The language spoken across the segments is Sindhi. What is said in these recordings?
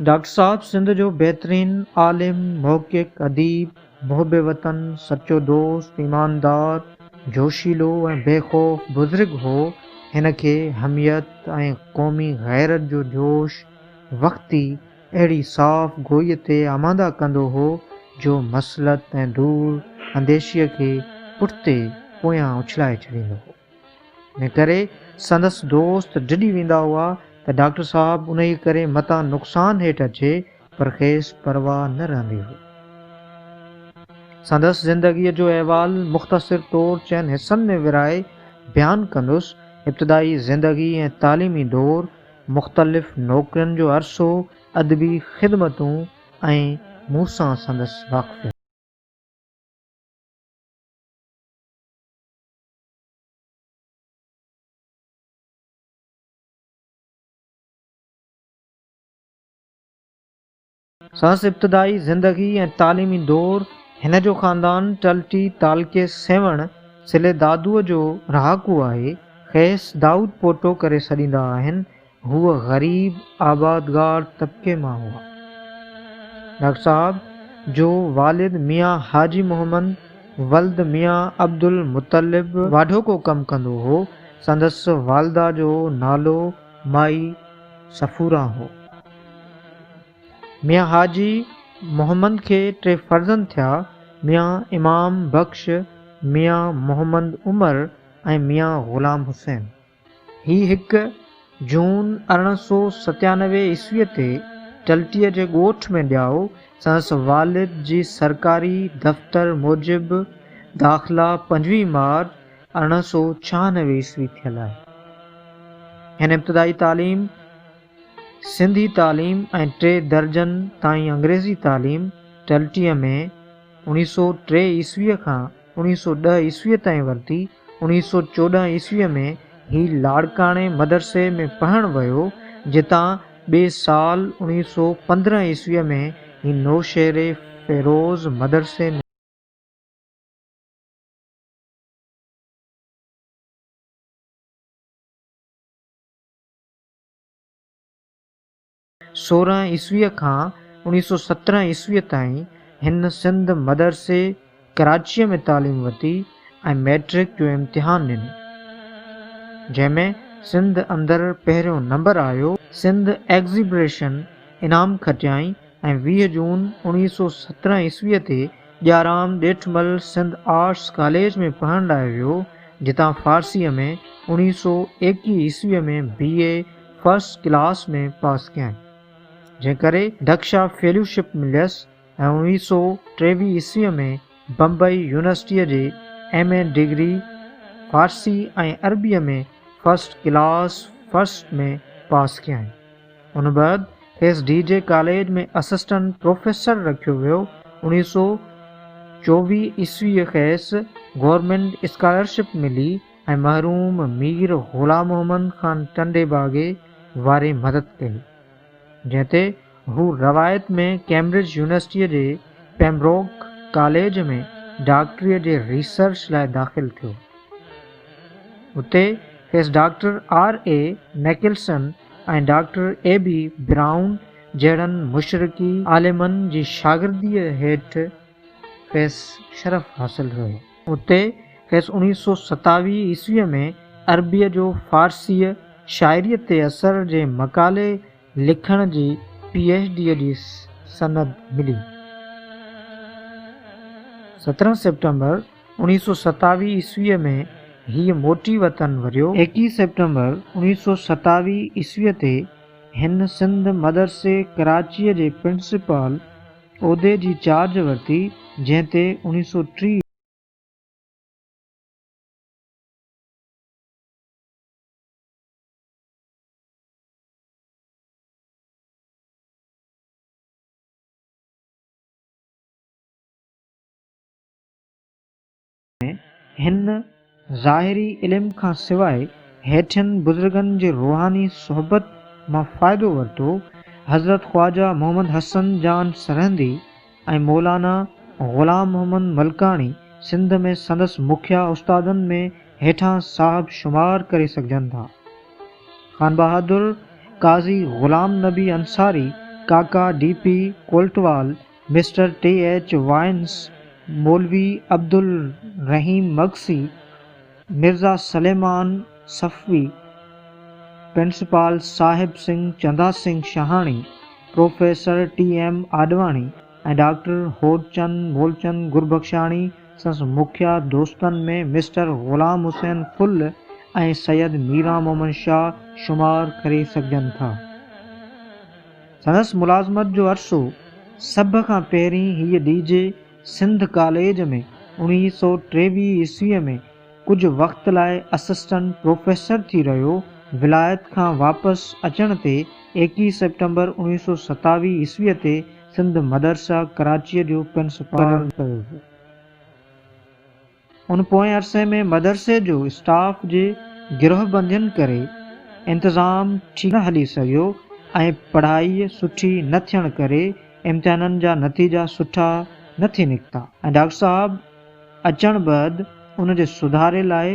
ڊاڪٽر صاحب سنڌ جو بهترين عالم، محقق، اديب، محب وطن، سچو دوست، ايماندار، جوشيلو ۽ بي خوف بزرگ هو. هن کي حميت ۽ قومي غيرت جو جوش وقتي اهڙي صاف گوئيء تي آماده ڪندو هو جو مصلحت ۽ دور انديشيء کي پٺتي پويان اڇلائي ڇڏيندو هو. ان ڪري سندس دوست ڊڄي ويندا هئا ته ڊاڪٽر صاحب انهيء ڪري متان نقصان هيٺ اچي، پر کيس پرواهه نه رهندي هئي. سندس زندگيء جو احوال مختصر طور چئن حصن ۾ ورهائي بيان ڪندس، ابتدائي زندگي ۽ تعليمي دور، مختلف نوڪرين جو عرصو، ادبي خدمتون ۽ مون سان سندس واقفيت. سندس ابتدائي زندگي ۽ تعليمي دور، هن جو خاندان ٽلٽي تعلقي سيوهڻ ضلعي دادوء جو رهاڪو آهي. کيس دائود پوٽو ڪري سڏيندا آهن. هو غريب آبادگار طبقي مان هئا. ڊاڪٽر صاحب جو والد ميان حاجي محمد ولد ميان عبدالمطلب واڍوڪو ڪم ڪندو هو. سندس والده جو نالو مائي صفوران هو. ميان حاجي محمد کي ٽي فرزند ٿيا، ميان امام بخش، ميان محمد عمر ۽ ميان غلام حسين. هي هڪ جون 1897 عيسويء تي ٽلٽيء جي ڳوٺ ۾ ڄائو. سندس والد جي سرڪاري دفتر موجب داخلا 25 مارچ 1896 عيسوي ٿيل آهي. هن ابتدائي تعليم سنڌي تعليم ۽ ٽي درجن تائين انگريزي تعليم ٽلٽيء ۾ 1903 عيسويء کان 1910 عيسويء تائين ورتي. 1914 عيسويء ۾ هي لاڙڪاڻي مدرسي ۾ پڙهڻ ويو، جتان ٻئي سال 1915 عيسويء ۾ هي نوشهري فيروز مدرسي ۾. سورهن عيسويء کان 1917 عيسويء تائين هن سنڌ مدرسي ڪراچيء ۾ تعليم ورتي ۽ مئٽرڪ جو امتحان ڏنو، جنهن ۾ سنڌ اندر پهريون نمبر آيو. سنڌ ايگزيبريشن انعام کٽيائين ۽ 20 جون 1917 عيسويء تي ڏيارام ڄيٺمل سنڌ آرٽس ڪاليج ۾ پڙهڻ لاء ويو، جتان فارسيء ۾ 1921 عيسويء ۾ بي. اي. فرسٽ ڪلاس ۾ پاس ڪيائين، جنهن ڪري ڊڪشا فيلوشپ مليس ۽ 1923 عيسويء ۾ بمبئي يونيورسٽيء جي ايم اي ڊگري فارسي ۽ عربيء ۾ فرسٽ ڪلاس فرسٽ ۾ پاس ڪيائين. ان بعد کيس ڊي جي ڪاليج ۾ اسسٽنٽ پروفيسر رکيو ويو. 1924 عيسويء کيس گورنمينٽ اسڪالرشپ ملي. ۽ مرحوم مير غلام محمد خان ٽنڊي باگي واري مدد ڪئي، جنهن تي هو روايت ۾ ڪئمبرج يونيورسٽيء جي پيمبروڪ ڪاليج ۾ ڊاڪٽريء جي ريسرچ لاء داخل ٿيو. اتي کيس doctor R A Nicholson ۽ doctor A B Brown جهڙن مشرقي عالمن جي شاگرديء هيٺ کيس شرف حاصل رهيو. اتي کيس 1927 عيسويء ۾ عربيء جو فارسيء شاعريء تي اثر جي مقالي لکڻ جي پي ايڇ ڊيء جي سند ملي. 17 سيپٽمبر 1927 عيسويء ۾ هيء موٽي وطن وريو. 21 سيپٽمبر 1927 عيسويء تي هن سنڌ مدرسي ڪراچيء جي پرنسپال عهدي جي چارج ورتي، جنهن تي 1930. ۾ هن ظاهري علم کان سواء هيٺين بزرگن جي روحاني صحبت مان فائدو ورتو، حضرت خواجه محمد حسن جان سرهندي ۽ مولانا غلام محمد ملڪاڻي سنڌ ۾ سندس مکيه استادن ۾ هيٺان صاحب شمار ڪري سگهجن ٿا. خانبهادر قاضي Ghulam Nabi Ansari Kaka D P Kotwal, mister T H Vines, Maulvi Abdulrahim Magsi, Mirza Suleman Safvi, principal Sahib Singh Chanda Singh Shahani, professor T M Advani ۽ doctor Hotchand Moolchand Gurbakhshani سندس مکيه دوستن ۾ مسٽر غلام حسين ڦل ۽ سيد ميران محمد شاهه شمار ڪري سگهجن ٿا. سندس ملازمت جو عرصو سڀ کان پهرين هيء ڊي جي سنڌ ڪاليج ۾ 1923 عيسويء ۾ ڪجهه وقت لاء اسسٽنٽ پروفيسر ٿي رهيو. ولايت کان واپس اچڻ تي 21 سيپٽمبر 1927 عيسويء تي سنڌ مدرسه ڪراچيء جو پرنسپال ڪيو ويو. ان پوئين عرصي ۾ مدرسي جو اسٽاف جي گروهبندين ڪري انتظام ٺيڪ نه هلي سگهيو ۽ پڙهائي سٺي نه ٿيڻ ڪري امتحانن جا نتيجا سٺا نه ٿي نڪتا ۽ ڊاڪٽر صاحب اچڻ بعد ان جي سڌاري لاء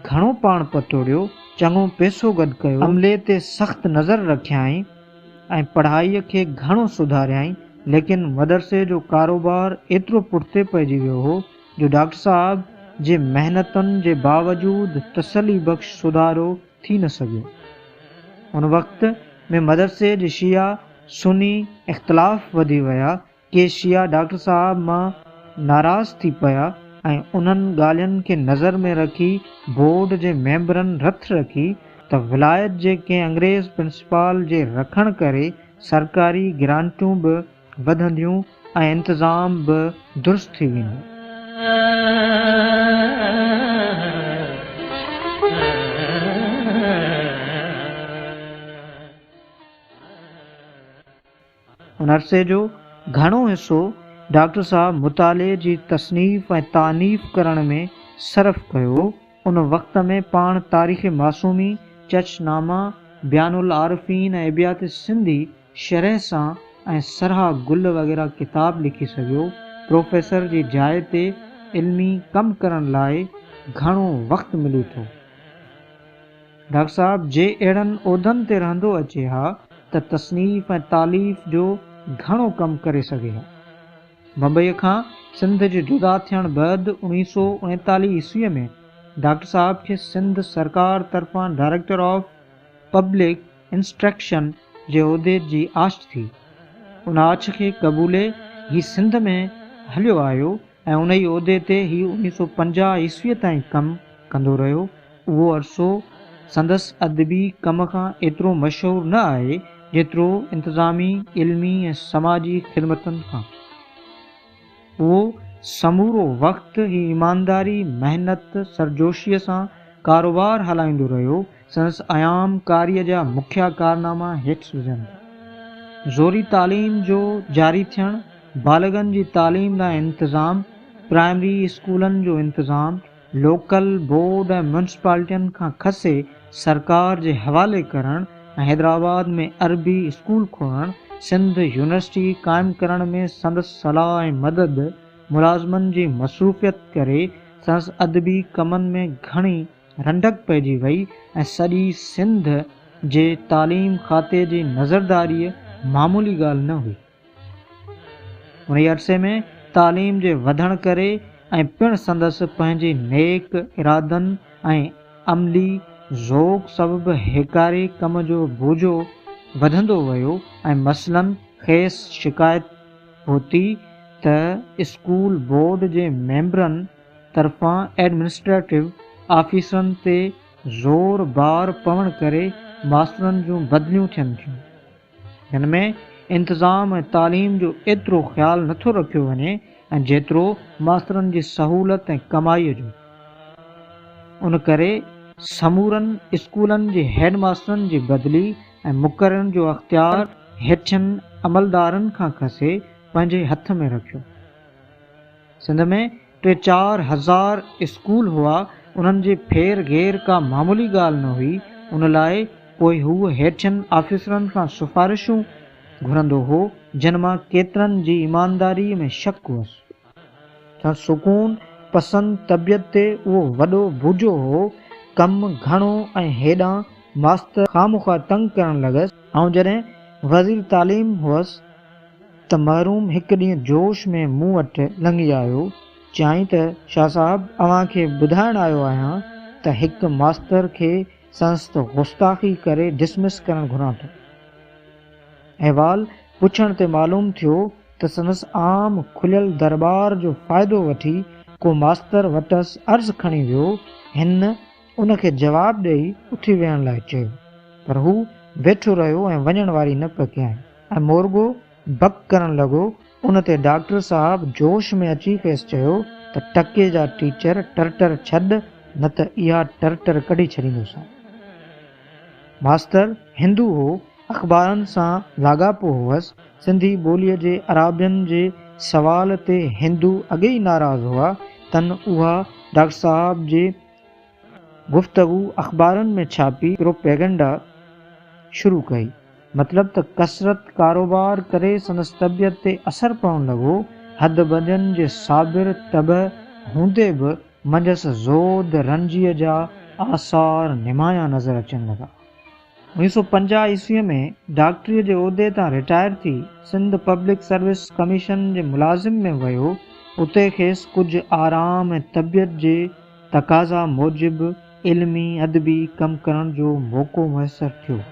گهڻو پاڻ پتوڙيو، چڱو پئسو گڏ ڪيو، عملي تي سخت نظر رکيائين ۽ پڙهائيء کي گهڻو سڌاريائين، ليڪن مدرسي جو ڪاروبار ايترو پٺتي پئجي ويو هو جو ڊاڪٽر صاحب جي محنتن جي باوجود تسلي بخش سڌارو ٿي نه سگهيو. ان وقت ۾ مدرسي جي شيعا سني اختلاف وڌي ويا، ڪي شيعا ڊاڪٽر صاحب مان ناراض ٿي پيا ۽ انهن ڳالهين کي نظر ۾ رکي بورڊ جي ميمبرن رٿ رکي ته ولايت جي ڪنهن انگريز پرنسپال جي رکڻ ڪري سرڪاري گرانٽون به وڌنديون ۽ انتظام به درست ٿي ويندو. ان عرصي جو گهڻو حصو ڊاڪٽر صاحب مطالعي جي تصنيف ۽ تانيف ڪرڻ ۾ صرف ڪيو. ان وقت ۾ پاڻ تاريخ معصومي، چچ نامه، بيان العارفين ۽ ابيات سنڌي شرح سان ۽ سرها گل وغيره ڪتاب لکي سگهيو. پروفيسر جي جاء تي علمي ڪم ڪرڻ لاء گهڻو وقت ملي ٿو. ڊاڪٽر صاحب جي اهڙن عهدن تي رهندو اچي ها ته تصنيف ۽ تاليف جو گهڻو ڪم ڪري سگهي ها. بمبئيء کان سنڌ جي جدا ٿيڻ بعد 1939 عيسويء ۾ ڊاڪٽر صاحب کي سنڌ سرڪار طرفان ڊائريڪٽر آف پبلڪ انسٽرڪشن جي عهدي جي آڇ ٿي. ان آڇ کي قبولي هي سنڌ ۾ هليو آيو ۽ انهي عهدي تي هي 1950 عيسويء تائين ڪم ڪندو رهيو. اهو عرصو سندس ادبي ڪم کان ايترو مشهور نه آهي، جيترو انتظامي، علمي ۽ سماجي خدمتن کان. اهو سمورو وقت هي ايمانداري، محنت، سرجوشيء سان ڪاروبار هلائيندو رهيو. سندس ايام ڪاريء جا مکيه ڪارناما هيٺ ڏجن ٿا. زوري تعليم جو جاري ٿيڻ، بالغن جي تعليم لاء انتظام، پرائمري اسڪولن جو انتظام، لوڪل بورڊ ۽ ميونسپالٽين کان کسي سرڪار جي حوالي ڪرڻ ۽ حيدرآباد ۾ عربي اسڪول کولڻ، سنڌ يونيورسٽي قائم ڪرڻ ۾ سندس صلاح ۽ مدد، ملازمن جي مصروفيت ڪري سندس ادبي ڪمن ۾ گهڻي رنڊڪ پئجي وئي ۽ سڄي سنڌ جي تعليم کاتي جي نظرداريء معمولي ڳالهه نه هئي. انهيء عرصي ۾ تعليم جي وڌڻ ڪري ۽ پڻ سندس پنهنجي نيڪ ارادن ۽ عملي ذوق سبب هيڪاري ڪم جو بوجو وڌندو ويو ۽ مثلاً کيس شڪايت پهتي ته اسڪول بورڊ جي ميمبرن طرفان ايڊمنسٽريٽو آفيسرن تي زور بار پوڻ ڪري ماسترن جون بدليون ٿين ٿيون. هن ۾ انتظام ۽ تعليم جو ايترو خيال نٿو رکيو وڃي ۽ جيترو ماسترن جي سهولت ۽ ڪمائيء جو. ان ڪري سمورن اسڪولن جي هيڊ ماسترن جي بدلي ۽ مقررين جو اختيار هيٺين عملدارن کان کسي پنهنجي هٿ ۾ رکيو. سنڌ ۾ ٽي 4000 اسڪول هئا، انهن جي ڦير گهير ڪا معمولي ڳالهه نه هئي، ان لاء پوء هو هيٺين آفيسرن کان سفارشون گهرندو هو، جن مان ڪيترن جي ايمانداريء ۾ شڪ هئس. سندس سڪون پسند طبيعت تي اهو وڏو بوجو هو، ڪم گهڻو ۽ هيڏانهن ماستر خامخواه تنگ ڪرڻ لڳس. آئون جڏهن وزير تعليم هئس ته مرحوم هڪ ڏينهن جوش ۾ مون وٽ لنگهي آيو، چيائين ته شاهه صاحب اوهان کي ٻڌائڻ آيو آهيان ته هڪ ماستر کي سندس گستاخي ڪري ڊسمس ڪرڻ گهران ٿو. احوال پڇڻ تي معلوم ٿيو ته سندس عام کليل درٻار جو فائدو وٺي ڪو ماستر وٽس عرض کڻي ويو، هن ان کي جواب ڏيئي اٿي ويهڻ لاء چيو، پر هو ويٺو رهيو ۽ وڃڻ واري نه پئي ڪيائين ۽ مورڳو بڪ ڪرڻ لڳو. ان تي ڊاڪٽر صاحب جوش ۾ اچي کيس چيو ته ٽڪي جا ٽيچر ٽرٽر ڇڏ نه ته اها ٽرٽر ڪڍي ڇڏيندوسانء. ماستر هندو هو، اخبارن سان لاڳاپو هئس، سنڌي ٻوليء جي عرابين جي سوال تي هندو اڳي ئي ناراض هئا، تن اها ڊاڪٽر صاحب جي گفتگو اخبارن ۾ ڇاپي پروپيگنڊا شروع ڪئي. مطلب ته ڪثرت ڪاروبار ڪري سندس طبيعت تي اثر پوڻ لڳو. حد بدين جي صابر طبع هوندي به منجهس زود رنجيء جا آثار نمايان نظر اچڻ لڳا. 1950 عيسويء ۾ ڊاڪٽريء جي عهدي تان رٽائر ٿي سنڌ پبلڪ سروس ڪميشن جي ملازم ۾ ويو، اتي کيس ڪجهه آرام ۽ طبيعت جي تقاضا موجب علمي ادبي ڪم ڪرڻ جو موقعو ميسر ٿيو.